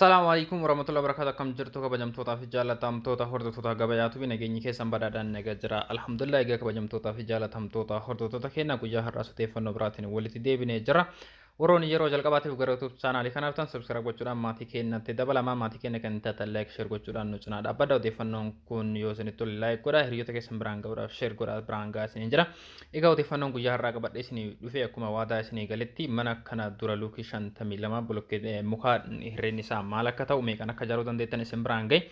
Assalaamu alaikum warahmatullahi wabarakatuh. Akkam jirtu kabajamtootaa fi jaalatamtoota hordoftoota gabayaatu fi nageenyi keessan badhaadhaan nagaa jira. Alhamdulillah, egaa kabajamtootaa fi jaalatamtoota hordoftoota keenya, guyyaa har'aas odeeffannoo biraatiin walitti deebinee jira. Warroonni yeroo jalqabaatiif gara YouTube chaanaalii kanaaf ta'an subscribe gochuudhaan maatii keenyatti dabalamaa, maatii keenya kan taatan like, share gochuudhaan nu cinaa dhaabbadha. Odeeffannoon kun yoo isinitti tole like godhaa, hiriyoota keessan biraan ga'uudhaaf share godhaa, biraan gahaa isiniin jira. Egaa odeeffannoon guyyaa har'aa qabadhee isinii dhufe, akkuma waadaa isinii galetti, mana kana dura luukii 52 blokkee mukaa hirreen isaa maal akka ta'u, meeqan akka ijaaruu dandeettan isin biraan gahe.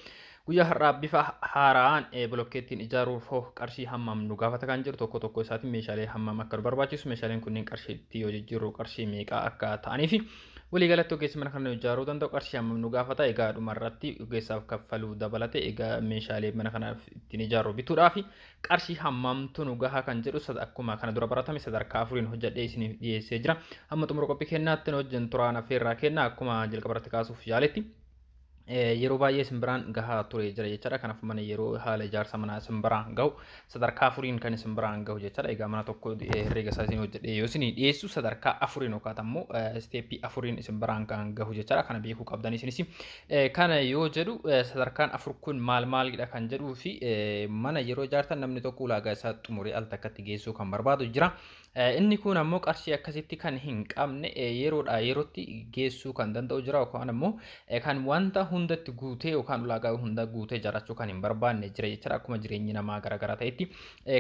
Guyyaa har'aa bifa haaraan blokkeettiin ijaaruuf hoo qarshii hammam nu gaafata kan jiru, tokko tokko isaatiin meeshaalee hammam akka nu barbaachisu, meeshaaleen kunneen qarshiitti yoo jijjiirru qarshii meeqa akka ta'anii fi waliigalatti ogeessi mana kana ijaaruu danda'u qarshii hammam nu gaafata. Egaa dhumarratti ogeessaaf kaffaluu dabalate, egaa meeshaalee mana kana ittiin ijaarru bituudhaaf qarshii hammamtu nu gaha kan jedhu, akkuma kana dura baratame sadarkaa afuriin hojjedhee isiniif dhiyeessee jira. Hamma xumura qophii kennaatti nu wajjin turaan affeerraa kenna. Akkuma jalqaba irratti kaasuuf yaaletti, yeroo baay'ee isin biraan gahaa ture jira jechaadha. Kanaaf mana yeroo haala ijaarsa manaa isin biraan gahu sadarkaa afuriin kan isin biraan gahu jechaadha. Egaa mana tokko herreega isaa isin hojjedhee yoo isin dhiyeessu sadarkaa afuriin yookaan ammoo step afuriin isin biraan kan gahu jechaadha. Kana beekuu qabdan isinis. Kana yoo jedhu sadarkaan afur kun maal maalidha kan jedhuu fi mana yeroo ijaartan namni tokko ulaagaa isaa xumuree al takkatti geessuu kan barbaadu jira. Inni kun ammoo qarshii akkasitti kan hin qabne, yeroodhaa yerootti geessuu kan danda'u jira, yookaan ammoo kan wanta hundatti guutee yookaan ulaagaa hunda guutee ijaarrachuu kan hin barbaanne jira jechuudha, akkuma jireenyi namaa garaagaraa ta'etti.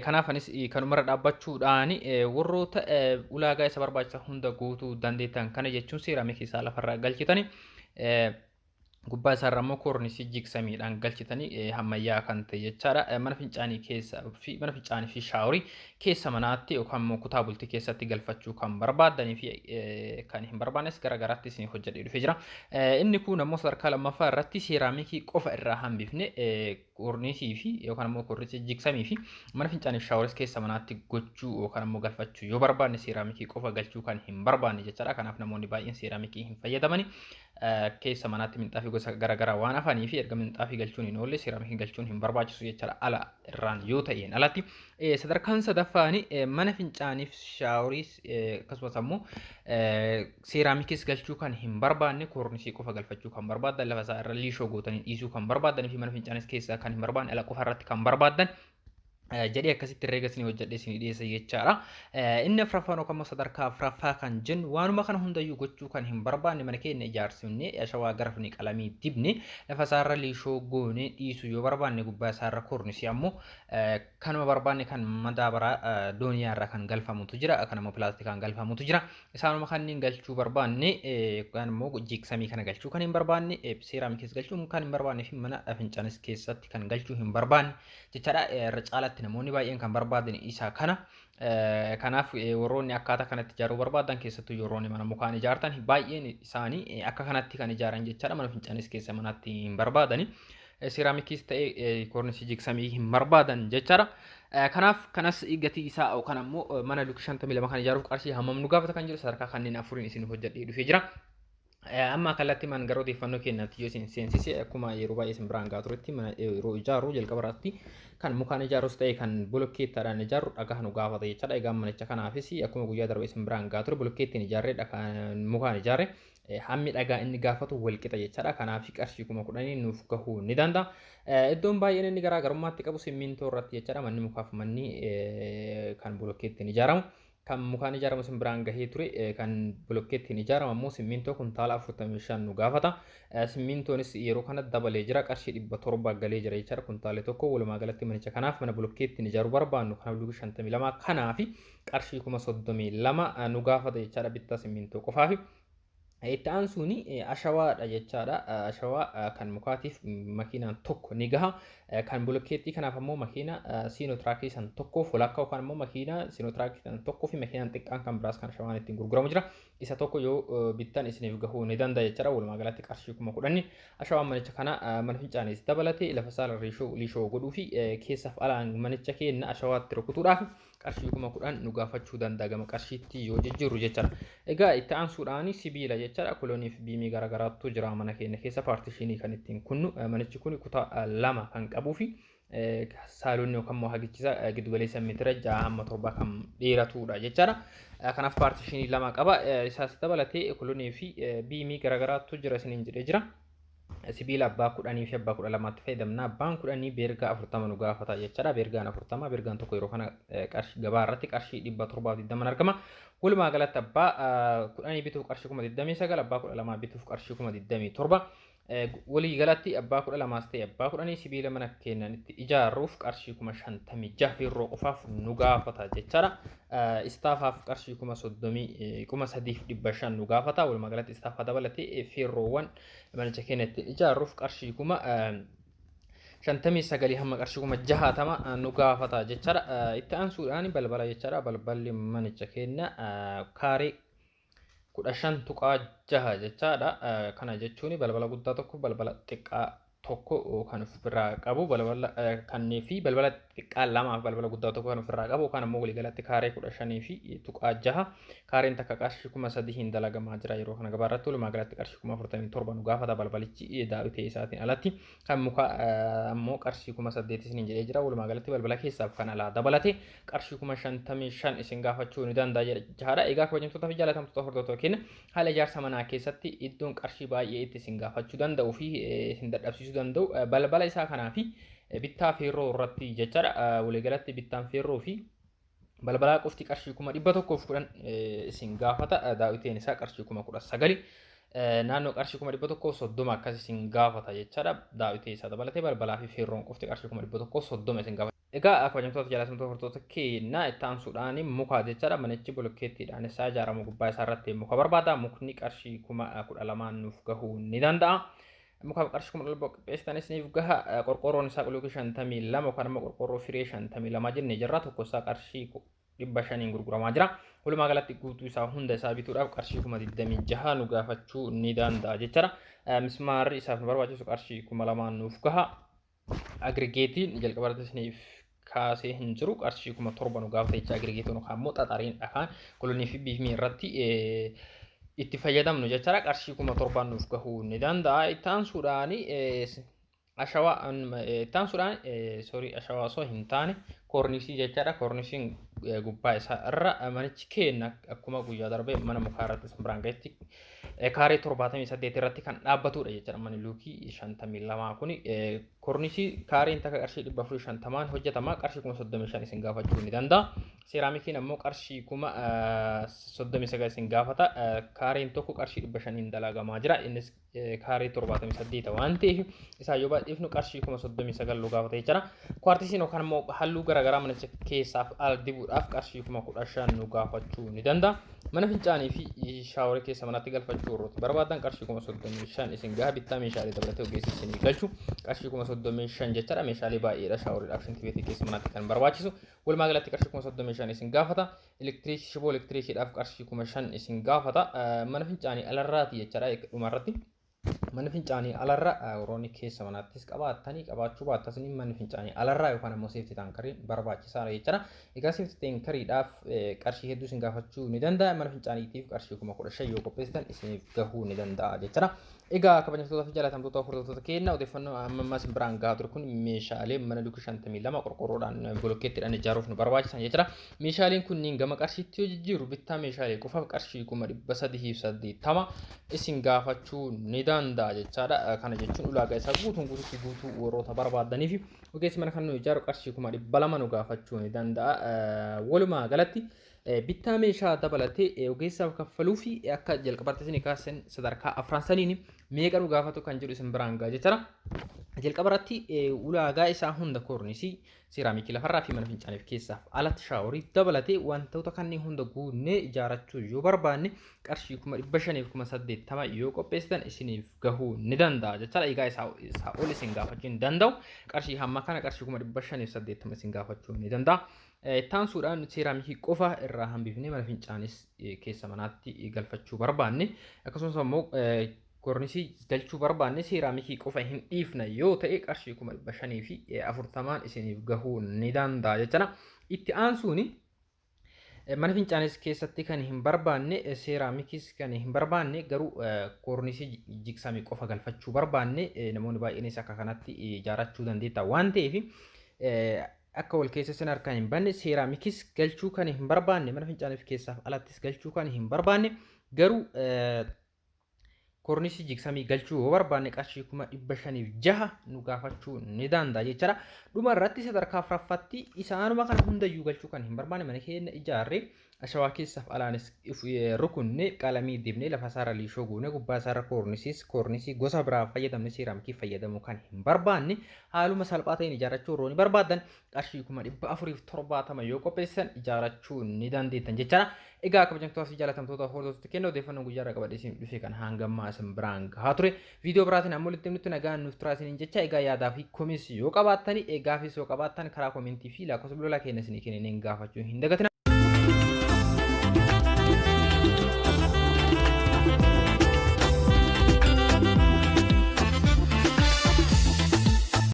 Kanaaf anis kanumarra dhaabbachuudhaan warroota ulaagaa isa barbaachisan hunda guutuu dandeettan, kana jechuun seeraamikii isaa lafarraa galchitanii, gubbaa isaarra immoo koornisii jigsamiidhaan galchitanii ammayyaa kan ta'e jechaadha. Mana fincaanii keessa fi mana fincaanii fi shaaworii keessa manaatti yookaan immoo kutaa bultii keessatti galfachuu kan barbaadanii fi kan hin barbaannes garaagaraatti isin hojjedhee dhufee jira. Inni kun ammoo sadarkaa lammaffaa irratti seeraamikii qofa irraa hambifne, koornisii fi yookaan immoo koornisii jigsamii fi mana fincaanii fi shaaworis keessa manaatti gochuu yookaan immoo galfachuu yoo barbaanne, seeraamikii qofa galchuu kan hin barbaanne jechaadha. Kanaaf namoonni baay'een seeraamikii hin fayyadamani. Keessa manaatti minxaafii gosa garaagaraa waan hafanii fi erga minxaafii galchuun hin oolle seeraamikii galchuun hin barbaachisu jechaadha, ala irraan yoo ta'een alatti. Sadarkaan sadaffaan mana fincaaniif shaaworiis akkasumas ammoo seeraamikis galchuu kan hin barbaanne, koornisii qofa galfachuu kan barbaadan, lafa isaa irra liishoo gootanii dhiisuu kan barbaadanii fi mana fincaanis keessaa kan hin barbaanne, ala qofa irratti kan barbaadan jedhee akkasitti herreega isinii hojjedhee isinii dhiyeessa jechaadha. Inni afuraffaan yookaan immoo sadarkaa afuraffaa kan jennu, waanuma kana hundayyuu gochuu kan hin barbaanne, mana keenya ijaarsifnee, ashawaa garafne, qalamii dibne, lafa isaarra liishoo goone dhiisuu yoo barbaanne, gubbaa isaarra koornisii ammoo kanuma barbaanne kan madaabaraa dooniyaa irraa kan galfamutu jira, kan ammoo pilaastikaan galfamutu jira. Isaanuma kanneen galchuu barbaanne, yookaan immoo jiigsamii kana galchuu kan hin barbaanne, seeraamikis galchuu kan hin barbaanne fi mana fincaanis keessatti kan galchuu hin barbaanne jechaadha. Irra caalatti namoonni baay'een kan barbaadan isa kana. Kanaaf warroonni akkaataa kanatti ijaaruu barbaadan, keessattuu yeroo mana mukaan ijaartan, baay'een isaanii akka kanatti kan ijaaran jechaadha. Mana fincaanis keessa manaatti hin barbaadani. Seeraamikis ta'e koornisii jigsamii hin barbaadan jechaadha. Kanaaf kanas gatii isaa yookaan ammoo mana luukii 52 kan ijaaruuf qarshii hammam nu gaafata kan jiru sadarkaa kanneen afuriin isin hojjedhee dhufee jira. Amma kallattii maan gara odeeffannoo keenyaatti yoo isin seensise, akkuma yeroo baay'ee isin biraan gahaa turetti, mana yeroo ijaarru jalqaba irratti kan mukaan ijaarrus ta'e kan bolokkeettaadhaan ijaarru dhagaa nu gaafata jechaadha. Egaa manicha kanaafis akkuma guyyaa darbe isin biraan gahaa ture, bolokkeettiin ijaarree dhagaan mukaan ijaarre hammi dhagaa inni gaafatu wal qixa jechaadha. Kanaaf qarshii 10,000 nuuf gahuu ni danda'a. Iddoon baay'een inni garaagarummaatti qabu simmintoo irratti jechaadha. Manni mukaaf manni kan bolokkeettiin ijaaramu. Kan mukaan ijaaramu isin biraan gahee ture, kan bolokkeettiin ijaaramu ammoo simmintoo kuntaala 45 nu gaafata. Simmintoonis yeroo kana dabalee jira, qarshii 700 galee jira jechaadha kuntaalee tokko. Walumaa galatti manicha kanaaf, mana bolokkeettiin ijaaruu barbaannu kanaaf, luukii 52 kanaaf qarshii 32,000 nu gaafata jechaadha, bittaa simmintoo qofaafi. Itti aansuun ashawaadha jechaadha. Ashawaa kan mukaatiif makiinaan tokko ni gaha. Kan bolokkeettii kanaaf ammoo makiina siinotiraakii san tokkoof walakkaa, yookaan immoo makiina siinotiraakii san tokkoo fi makiinaan xiqqaan kan biraas kan ashawaan ittiin gurguramu jira. Isa tokko yoo bittan isiniif gahuu ni danda'a jechaadha. Walumaa galatti qarshii 10,000 ashawaan manicha kana mana fincaanis dabalatee lafa isaa liishoo godhuu fi keessaaf alaan manicha keenya ashawaatti rukutuudhaaf qarshii 10,000 nu gaafachuu danda'a gama qarshiitti yoo jijjiirru jechaadha. Egaa itti aansuudhaan sibiila jechaadha. Kolonii fi biimii garaagaraatu jira mana keenya keessa, paartishinii kan ittiin kunnu. Manichi kun kutaa lama kan qabuu fi saalonni yookaan immoo hagichisa giddu galeessa meetira 6 hamma 7 kan dheeratudha jechaadha. Kanaaf paartishinii lama qaba. Isaas dabalatee kolonii fi biimii garaagaraatu jira isiniin jedhee jira. Sibiila abbaa 10 fi abbaa 12tti fayyadamna. Abbaan 10 beergaa 40 nu gaafata jechaadha. Beergaan 40, beergaan tokko yeroo kana qarshii gabaa irratti qarshii 720 argama. Walumaa galatti abbaa 10 bituuf qarshii 29,000, abbaa 12 bituuf qarshii 27,000. Walii galatti abbaa 12s ta'e abbaa 10 sibiila mana keenyanitti ijaarruuf qarshii 56,000 feerroo qofaaf nu gaafata jechaadha. Istaafaaf qarshii 33,500 nu gaafata. Walumaa galatti istaafaa dabalatee feerroowwan manicha keenya ittiin ijaarruuf qarshii 59,000 hamma qarshii 60,000 nu gaafata jechaadha. Itti aansuudhaan balbala jechaadha. Balballi manicha keenya kaaree 15.6 jechaadha. Kana jechuun balbala guddaa tokko, balbala xiqqaa tokko kan ofirraa qabu, balbala kannee fi balbala xiqqaa lamaa fi balbala guddaa tokko kan ofirraa qabu kan ammoo waliigalatti kaaree 15.6. Kaareen takka qarshii 3,000 hin dalagamaa jira yeroo kana gabaa irratti. Walumaa galatti qarshii 47,000 nu gaafata balbalichi daawwitee isaatiin alatti. Kan muka ammoo qarshii 8,000 isiniin jedhee jira. Walumaa galatti balbala keessaaf kan alaa dabalate qarshii 55,000 isin gaafachuu ni danda'a jechaadha. Egaa kabajamtoota fi jaalatamtoota hordoftoota keenya, haala ijaarsa manaa keessatti iddoon qarshii baay'ee itti isin gaafachuu danda'uu fi isin dadhabsiisuu danda'u balbala isaa kanaa fi bittaa feerroo irratti jechaadha. Waliigalatti bittaan feerroo fi balbalaa qofti qarshii 110,000 isin gaafata. Daawiteen isaa qarshii 19,000, naannoo qarshii 130,000 akkas isin gaafata jechaadha. Daawitee isaa dabalatee balbalaa fi feerroon qofti qarshii 130,000 isin gaafata. Egaa kabajamtoota jaalatamtoota hordoftoota keenya, itti aansuudhaan muka jechaadha. Manichi bolokkeettiidhaan isaa ijaaramu gubbaa isaa irratti muka barbaada. Mukni qarshii 12,000 nuuf gahuu ni danda'a. Mukaaf qarshii 12,000 qopheessitan isiniif gaha. Qorqoorroon isaa quluqii 52 yookaan immoo qorqoorroo firee 52 jennee jirra. Tokko isaa qarshii 500 gurguramaa jira. Walumaa galatti guutuu isaa hunda isaa bituudhaaf qarshii 26,000 nu gaafachuu ni danda'a jechaadha. Mismaarri isaaf nu barbaachisu qarshii 2,000 nuuf gaha. Agrigeetiin jalqaba irratti isiniif kaasee hin jiru, qarshii 7,000 nu gaafata jecha. Agrigeetiin yookaan immoo xaxariin dhakaan kolonii fi biifmii irratti itti fayyadamnu jechaadha. Qarshii 7,000 nuuf gahuu ni danda'a. Itti aansuudhaan ashawaa, itti aansuudhaan, sorry, ashawaa osoo hin taane koornisii jechaadha. Koornisiin gubbaa isaa irra manichi keenya akkuma guyyaa darbee mana mukaa irratti isin biraan gahetti kaaree 78 irratti kan dhaabbatudha jechaadha. Manni luukii 52 kuni koornisii kaareen takka qarshii 450 hojjetama. Qarshii 35,000 isin gaafachuu ni danda'a. Seeraamikiin ammoo qarshii 39,000 isin gaafata. Kaareen tokko qarshii 500 dalagamaa jira. Innis kaaree 78 waan ta'eef isaa yoo baay'ifnu qarshii 39,000 nu gaafata jechaadha. Kwaartisiin yookaan immoo halluu garaagaraa manicha keessaaf ala dibuudhaaf qarshii 15,000 nu gaafachuu ni danda'a. Mana fincaanii fi shaaworii keessa manatti galfachuu warroota barbaadan qarshii 35,000 isin gaha. Bittaa meeshaalee dabalatee ogeessi isinii galchu qarshii 35,000 jechaadha. Meeshaalee baay'eedha shaaworiidhaaf shintibeetii keessa manatti kan barbaachisu. Walumaa galatti qarshii 35,000 isin gaafata. Elektiriikii, shiboo elektiriikiidhaaf qarshii 5,000 isin gaafata. Mana fincaanii alarraati jechaadha dhumarratti. Mana fincaanii alarra warroonni keessa manaattis qabaattanii qabaachuu baattasanii manni fincaanii alarraa yookaan ammoo safety tankeriin barbaachisaadha jechaadha. Egaa safety tankeriidhaaf qarshii hedduu isin gaafachuu ni danda'a. Mana fincaaniitiif qarshii 15,000 yoo qopheessitan isiniif gahuu ni danda'a jechaadha. Egaa kabajamtoota fi jaalatamtoota hordoftoota keenya, odeeffannoo amma ammaa isin biraan gahaa ture kun meeshaalee mana luukii 52 qorqoorroodhaan bolokkeettiidhaan ijaaruuf nu barbaachisan jechuudha. Meeshaaleen kunniin gama qarshiitti yoo jijjiiru bittaa meeshaalee qofaaf qarshii 380,000 isin gaafachuu ni danda'a jechaadha. Kana jechuun ulaagaa isaa guutuun guututti guutuu warroota barbaadanii fi ogeessi mana kan nu ijaaru qarshii 200,000 nu gaafachuu ni danda'a. Walumaa galatti bittaa meeshaa dabalatee ogeessaaf kaffaluu fi akka jalqabaatti isin kaasan sadarkaa afran saniin meeqa nu gaafatu kan jedhu isin biraan ga'a jechaadha. Jalqaba irratti ulaagaa isaa hunda koornisii, seeraamikii lafarraa fi mana fincaaniif keessaaf alatti shaaworii dabalatee wantoota kanneen hunda guunnee ijaarachuu yoo barbaanne qarshii 580,000 yoo qopheessitan isiniif gahuu ni danda'a jechaadha. Egaa isaa ol isin gaafachuu hin danda'u. Qarshii hamma kana qarshii 580,000 isin gaafachuu ni danda'a. Itti aansuudhaan seeraamikii qofa irraa hambifnee mana fincaanis keessa manaatti galfachuu barbaanne, akkasumas immoo koornisii galchuu barbaanne, seeraamikii qofa hin dhiifna yoo ta'e qarshii 540,000 isiniif gahuu ni danda'a jechuudha. Itti aansuun mana fincaanis keessatti kan hin barbaanne, seeraamikis kan hin barbaanne, garuu koornisii jigsamii qofa galfachuu barbaanne, namoonni baay'eenis akka kanatti ijaarrachuu dandeetta waan ta'eef, akka wal keessa isin harkaan hin banne, seeraamikis galchuu kan hin barbaanne, mana fincaaniif keessaaf alattis galchuu kan hin barbaanne, garuu Koornisii jigsamii galchuu yoo barbaanne qarshii 506,000 nu gaafachuu ni danda'a jechaadha. Dhuma irratti sadarkaa afuraffaatti isaanuma kana hundayyuu galchuu kan hin barbaanne, mana keenya ijaarree, ashawaa keessaaf alaanis rukunne, qalamii dibnee, lafa isaarra liishoo goone, gubbaa isaarra koornisiis koornisii gosa biraa fayyadamne, seeraamikii fayyadamuu kan hin barbaanne, haaluma salphaa ta'een ijaarrachuu yeroo ni barbaadan qarshii 470,000 yoo qopheessan ijaarrachuu ni dandeettan jechaadha. Egaa kabajamtootaa fi jaalatamtoota hordoftoota kenna, odeeffannoo guyyaa irraa qabadhee isin dhufe kan hangammaa isin biraan gahaa ture. Viidiyoo biraatiin ammoo walitti nutti nagaan nuuf turaa isiniin jecha. Egaa yaadaa fi komis yoo qabaattani, eegaafis yoo qabaattan, karaa komentii fi lakkoofsa bilbilaa keenya isinii kenneen gaafachuu hin dagatina.